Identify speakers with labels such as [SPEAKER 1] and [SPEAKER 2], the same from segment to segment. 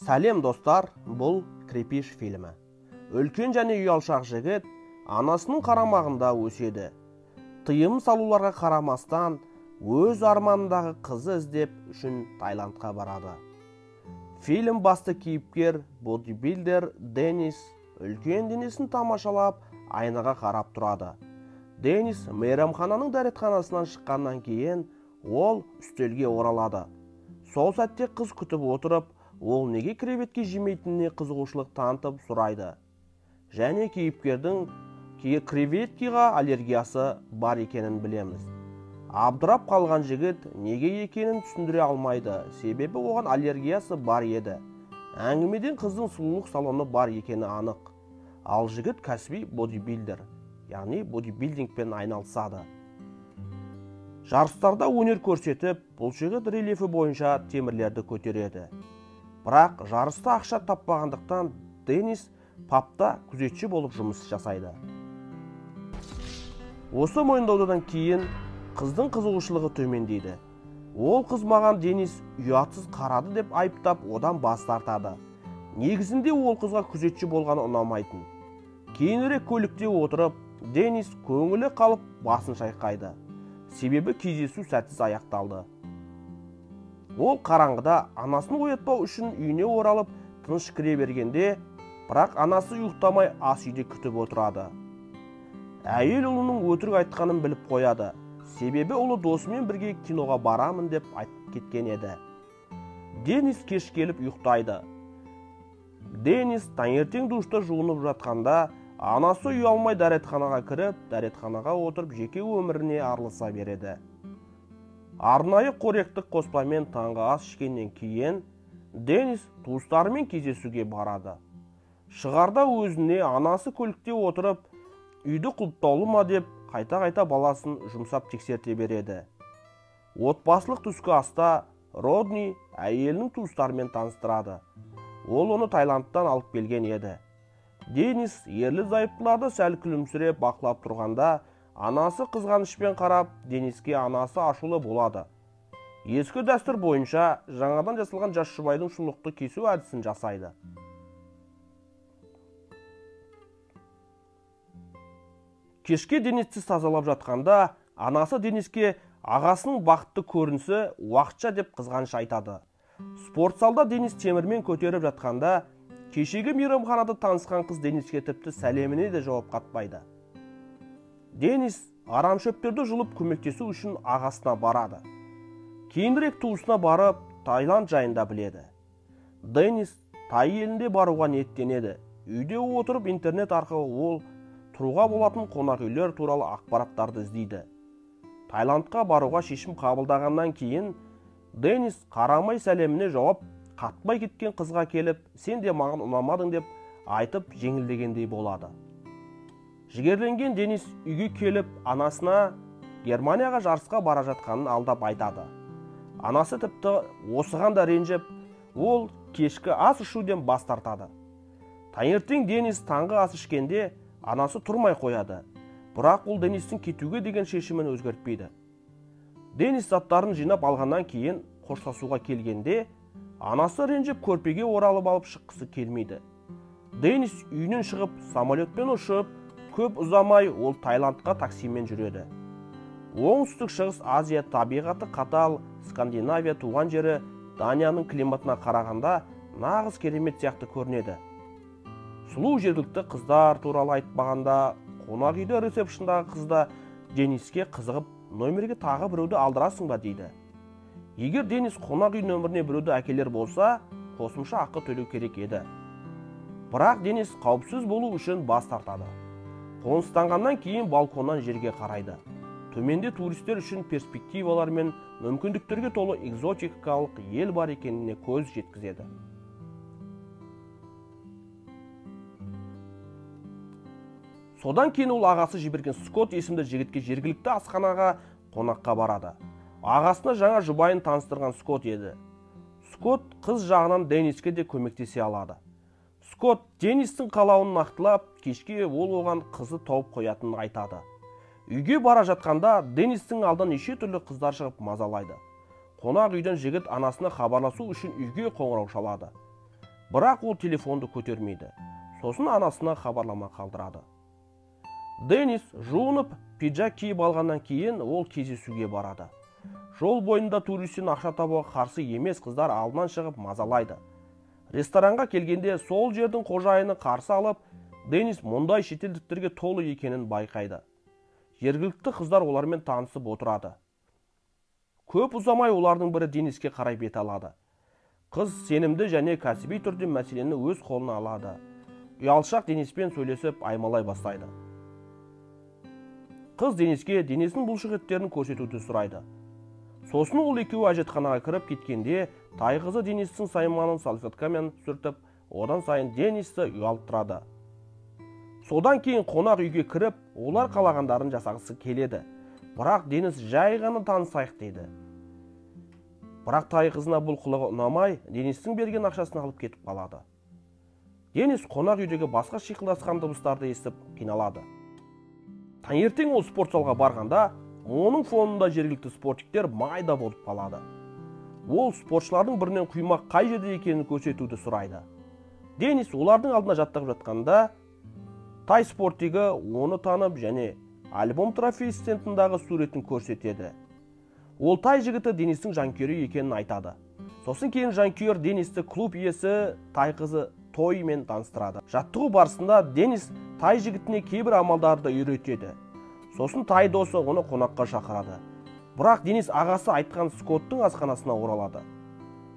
[SPEAKER 1] Сәлем достар, бұл Крепыш фильмі. Үлкен және ұялшақ жігіт анасының қарамағында өседі. Тыйым салуларға қарамастан өз арманындағы қызы іздеп үшін Таиландқа барады. Фильм басты кейіпкер бодибилдер Денис үлкен денесін тамашалап айнаға қарап тұрады. Денис мейрамхананың дәретханасынан шыққаннан кейін ол үстелге оралады. Сол сәтте қыз күтіп отырып, ол неге креветке жемейтініне қызығушылық танытып сұрайды. Және кейіпкердің креветкеға аллергиясы бар екенін білеміз. Абдырап қалған жігіт неге екенін түсіндіре алмайды, себебі оған аллергиясы бар еді. Әңгімеден қыздың сұлулық салоны бар екені анық. Ал жігіт кәсіби бодибилдер, яғни бодибилдингпен айналысады. Жарыстарда өнер көрсетіп, бұлшықет рельефі бойынша темірлерді көтереді. Бірақ жарыста ақша таппағандықтан Денис пабта күзетші болып жұмыс жасайды. Осы мойындаудан кейін қыздың қызығушылығы төмендейді. Ол қыз маған Денис ұятсыз қарады деп айыптап, одан бас тартады. Негізінде ол қызға күзетші болғаны ұнамайтын. Кейінірек көлікте отырып, Денис көңілі қалып басын шайқайды. Себебі кездесу сәтсіз аяқталды. Ол қараңғыда анасын оятпау үшін үйіне оралып тыныш кіре бергенде, бірақ анасы ұйықтамай ас үйде күтіп отырады. Әйел ұлының өтірік айтқанын біліп қояды. Себебі ұлы досымен бірге киноға барамын деп айтып кеткен еді. Денис кеш келіп ұйықтайды. Денис таңертең душта жуынып жатқанда, анасы ұялмай дәретханаға кіріп, дәретханаға отырып жеке өміріне араласа береді. Арнайы қоректік қоспамен таңғы ас ішкеннен кейін Денис туыстарымен кездесуге барады. Шығарда өзіне анасы көлікте отырып, үйді құлыптаулы ма деп қайта-қайта баласын жұмсап тексерте береді. Отбасылық түскі аста Родни әйелінің туыстарымен таныстырады. Ол оны Таиландтан алып келген еді. Денис ерлі зайыптыларды сәл күлімсіреп бақылап тұрғанда, анасы қызғанышпен қарап, Дениске анасы ашулы болады. Ескі дәстүр бойынша жаңадан жасалған жас жұбайдың шұлықты кесу әдісін жасайды. Кешке Денисті тазалап жатқанда, анасы Дениске ағасының бақытты көрінісі уақытша деп қызғаныш айтады. Спортзалда Денис темірмен көтеріп жатқанда, кешегі мейрамханада танысқан қыз Дениске тіпті сәлеміне де жауап қатпайды. Денис арамшөптерді жұлып көмектесу үшін ағасына барады. Кейінірек туысына барып, Таиланд жайында біледі. Денис Тай елінде баруға ниеттенеді. Үйде отырып интернет арқылы ол тұруға болатын қонақ үйлер туралы ақпараттарды іздейді. Таиландқа баруға шешім қабылдағаннан кейін Денис қарамай сәлеміне жауап қатпай кеткен қызға келіп, сен де маған ұнамадың деп айтып жеңілдегендей болады. Жігерленген Денис үйге келіп, анасына Германияға жарысқа бара жатқанын алдап айтады. Анасы тіпті осыған да ренжіп, ол кешкі ас ішуден бас тартады. Таңертең Денис таңғы ас ішкенде анасы тұрмай қояды. Бірақ ол Денистің кетуге деген шешімін өзгертпейді. Денис заттарын жинап алғаннан кейін қоштасуға келгенде, анасы ренжіп көрпеге оралып алып шыққысы келмейді. Денис үйінен шығып, самолетпен ұшып, көп ұзамай ол Таиландқа таксимен жүреді. Оңтүстік Шығыс Азия табиғаты қатал, Скандинавия туған жері Данияның климатына қарағанда нағыз керемет сияқты көрінеді. Сұлу жергілікті қыздар туралы айтпағанда, қонақ үйде ресепшндағы қыз да Дениске қызығып, номерге тағы біреуді алдырасың ба дейді. Егер Денис қонақ үй нөміріне біреуді әкелер болса, қосымша ақы төлеу керек еді. Бірақ Денис қауіпсіз болу үшін бас тартады. Қоныстанғаннан кейін балконнан жерге қарайды. Төменде туристер үшін перспективалар мен мүмкіндіктерге толы экзотикалық ел бар екеніне көз жеткізеді. Содан кейін ол ағасы жіберген Скотт есімді жігітке жергілікті асханаға қонаққа барады. Ағасына жаңа жұбайын таныстырған Скотт еді. Скотт қыз жағынан Дениске де көмектесе алады. Скотт Денистің қалауын нақтылап, кешке ол оған қызы тауып қоятынын айтады. Үйге бара жатқанда Денистің алдынан неше түрлі қыздар шығып мазалайды. Қонақ үйден жігіт анасына хабарласу үшін үйге қоңырау шалады. Бірақ ол телефонды көтермейді. Сосын анасына хабарлама қалдырады. Денис жуынып, пиджак киіп алғаннан кейін ол кездесуге барады. Жол бойында туристен ақша табуға қарсы емес қыздар алдынан шығып мазалайды. Ресторанға келгенде сол жердің қожайыны қарсы алып, Денис мұндай шетелдіктерге толы екенін байқайды. Жергілікті қыздар олармен танысып отырады. Көп ұзамай олардың бірі Дениске қарай бет алады. Қыз сенімді және кәсіби түрде мәселені өз қолына алады. Ұялшақ Дениспен сөйлесіп аймалай бастайды. Қыз Дениске денесінің бұлшық еттерін көрсетуді сұрайды. Сосын ол екеуі әжетханаға кіріп кеткенде тай қызы Денистің сайманын салфеткамен сүртіп, одан сайын Денисті ұялттырады. Содан кейін қонақ үйге кіріп, олар қалағандарын жасағысы келеді. Бірақ Денис жай ғана танысайық дейді. Бірақ тай қызына бұл қылығы ұнамай, Денистің берген ақшасын алып кетіп қалады. Денис қонақ үйдегі басқа шиқылдасқан дыбыстарды естіп қиналады. Таңертең ол спортзалға барғанда, оның фонында жергілікті спортиктер майда болып қалады. Ол спортшылардың бірінен құймақ қай жерде екенін көрсетуді сұрайды. Денис олардың алдына жаттығып жатқанда, тай спортигі оны танып және альбом трофей стендындағы суретін көрсетеді. Ол тай жігіті Денистің жанкүйері екенін айтады. Сосын кейін жанкүйер Денисті клуб иесі тай қызы Тоймен таныстырады. Жаттығу барысында Денис тай жігітіне кейбір амалдарды үйретеді. Сосын тай досы оны қонаққа шақырады. Бірақ Денис ағасы айтқан Скоттың асханасына оралады.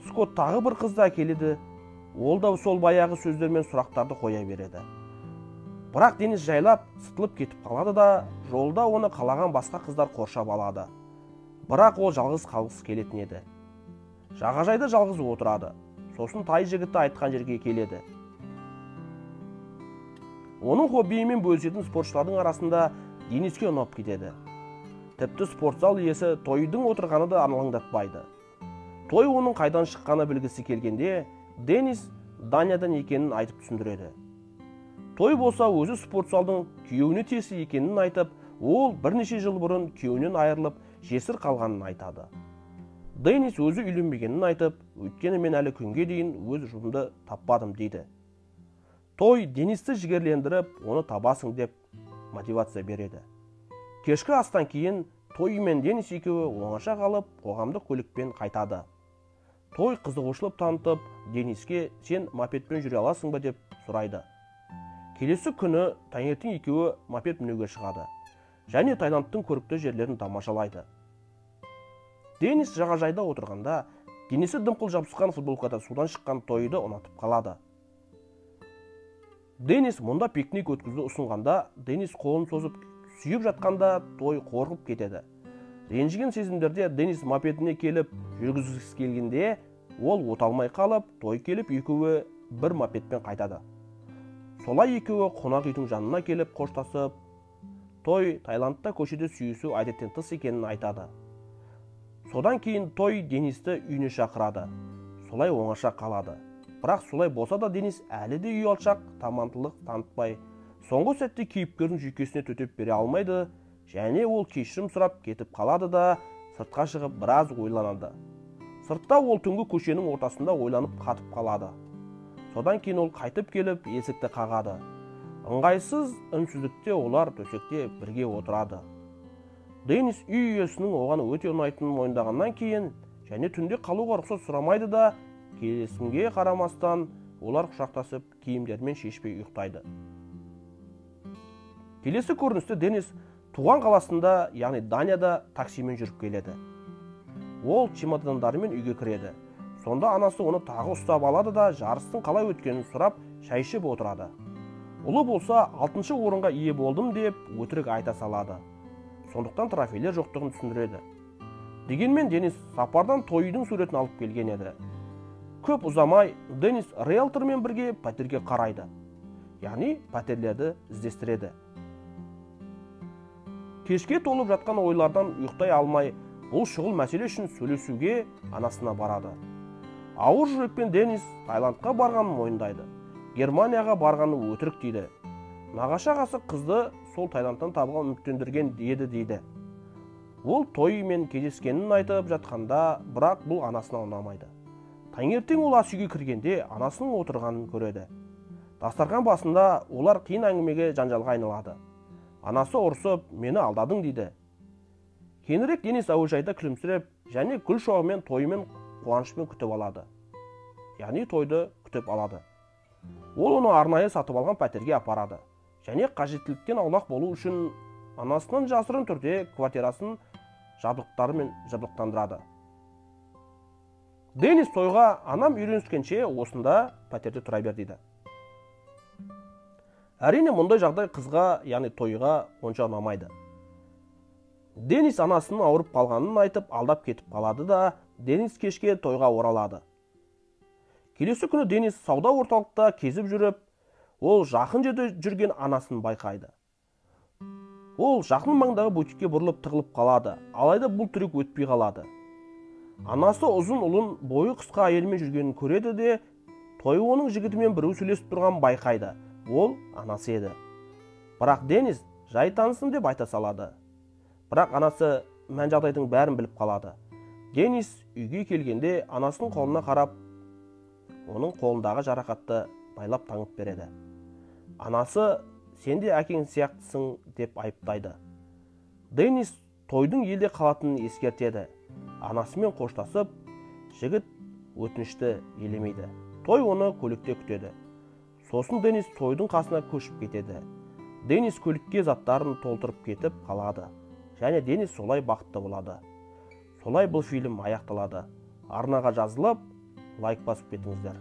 [SPEAKER 1] Скотт тағы бір қызды әкеледі. Ол да сол баяғы сөздермен сұрақтарды қоя береді. Бірақ Денис жайлап сытылып кетіп қалады да, жолда оны қалаған басқа қыздар қоршап алады. Бірақ ол жалғыз қалғысы келетін еді. Жағажайда жалғыз отырады. Сосын тай жігіті айтқан жерге келеді. Оның хоббиімен бөлісетін спортшылардың арасында Дениске ұнап кетеді. Тіпті спортзал иесі Тойдың отырғаны да алаңдатпайды. Той оның қайдан шыққаны білгісі келгенде, Денис Даниядан екенін айтып түсіндіреді. Той болса өзі спортзалдың күйеуіне тиесілі екенін айтып, ол бірнеше жыл бұрын күйеуінен айырылып, жесір қалғанын айтады. Денис өзі үйленбегенін айтып, өйткені мен әлі күнге дейін өз жұбымды таппадым дейді. Той Денисті жігерлендіріп, оны табасың деп мотивация береді. Кешкі астан кейін Той мен Денис екеуі оңаша қалып, қоғамдық көлікпен қайтады. Той қызығушылық танытып, Дениске сен мопедпен жүре аласың ба деп сұрайды. Келесі күні таңертең екеуі мопед мінуге шығады және Таиландтың көрікті жерлерін тамашалайды. Денис жағажайда отырғанда, денесі дымқыл жабысқан футболкада судан шыққан Тойды ұнатып қалады. Денис мұнда пикник өткізуді ұсынғанда, Денис қолын созып сүйіп жатқанда Той қорқып кетеді. Ренжіген сезімдерде Денис мопедіне келіп жүргізгісі келгенде, ол оталмай қалып, Той келіп екеуі бір мопедпен қайтады. Солай екеуі қонақ үйдің жанына келіп қоштасып, Той Таиландта көшеде сүйісу әдеттен тыс екенін айтады. Содан кейін Той Денисті үйіне шақырады. Солай оңаша қалады. Бірақ солай болса да Денис әлі де ұялшақ, тамандылық танытпай, соңғы сәтте кейіпкердің жүйкесіне төтеп бере алмайды, және ол кешірім сұрап кетіп қалады да, сыртқа шығып біраз ойланады. Сыртта ол түнгі көшенің ортасында ойланып қатып қалады. Содан кейін ол қайтып келіп есікті қағады. Ыңғайсыз үнсіздікте олар төсекте бірге отырады. Денис үй иесінің оған өте ұнайтынын мойындағаннан кейін және түнде қалуға рұқсат сұрамайды да, келісімге қарамастан олар құшақтасып киімдерімен шешпей ұйықтайды. Келесі көріністе Денис туған қаласында, яғни Данияда таксимен жүріп келеді. Ол чемодандарымен үйге кіреді. Сонда анасы оны тағы ұстап алады да, жарыстың қалай өткенін сұрап, шай ішіп отырады. Ұлы болса, 6-шы орынға ие болдым деп өтірік айта салады. Сондықтан трофейлер жоқтығын түсіндіреді. Дегенмен Денис сапардан Тойдың суретін алып келген еді. Көп ұзамай Денис риэлтормен бірге пәтерге қарайды. Яғни пәтерлерді іздестіреді. Кешке толып жатқан ойлардан ұйықтай алмай, бұл шұғыл мәселе үшін сөйлесуге анасына барады. Ауыр жүрекпен Денис Таиландқа барғанын мойындайды. Германияға барғаны өтірік дейді. Нағашы ағасы қызды сол Таиландтан табуға үміттендірген еді дейді. Ол Тоймен кездескенін айтып жатқанда, бірақ бұл анасына ұнамайды. Таңертең ол ас үйге кіргенде анасының отырғанын көреді. Дастархан басында олар қиын әңгімеге, жанжалға айналады. Анасы ұрсып, мені алдадың дейді. Кейінірек Денис әуежайда күлімсіреп және гүл шоғымен тойымен қуанышпен күтіп алады. Яғни тойды күтіп алады. Ол оны арнайы сатып алған пәтерге апарады. Және қажеттіліктен аулақ болу үшін анасынан жасырын түрде квартирасын жабдықтарымен жабдықтандырады. Денис тойға анам үйреніскенше осында пәтерде тұра бер дейді. Әрине, мұндай жағдай қызға, яғни тойға онша ұнамайды. Денис анасының ауырып қалғанын айтып, алдап кетіп қалады да, Денис кешке тойға оралады. Келесі күні Денис сауда орталықта кезіп жүріп, ол жақын жерде жүрген анасын байқайды. Ол жақын маңдағы бутикке бұрылып тығылып қалады, алайда бұл трюк өтпей қалады. Анасы ұзын ұлын бойы қысқа әйелмен жүргенін көреді де, тойы оның жігітімен біреу сөйлесіп тұрғанын байқайды. Ол анасы еді. Бірақ Денис жай танысым деп айта салады. Бірақ анасы мән жағдайдың бәрін біліп қалады. Денис үйге келгенде анасының қолына қарап, оның қолындағы жарақатты байлап таңып береді. Анасы сен де әкең сияқтысың деп айыптайды. Денис тойдың елде қалатынын ескертеді. Анасымен қоштасып, жігіт өтінішті елемейді. Той оны көлікте күтеді. Сосын Денис тойдың қасына көшіп кетеді. Денис көлікке заттарын толтырып кетіп қалады. Және Денис солай бақытты болады. Солай бұл фильм аяқталады. Арнаға жазылып, лайк басып кетіңіздер.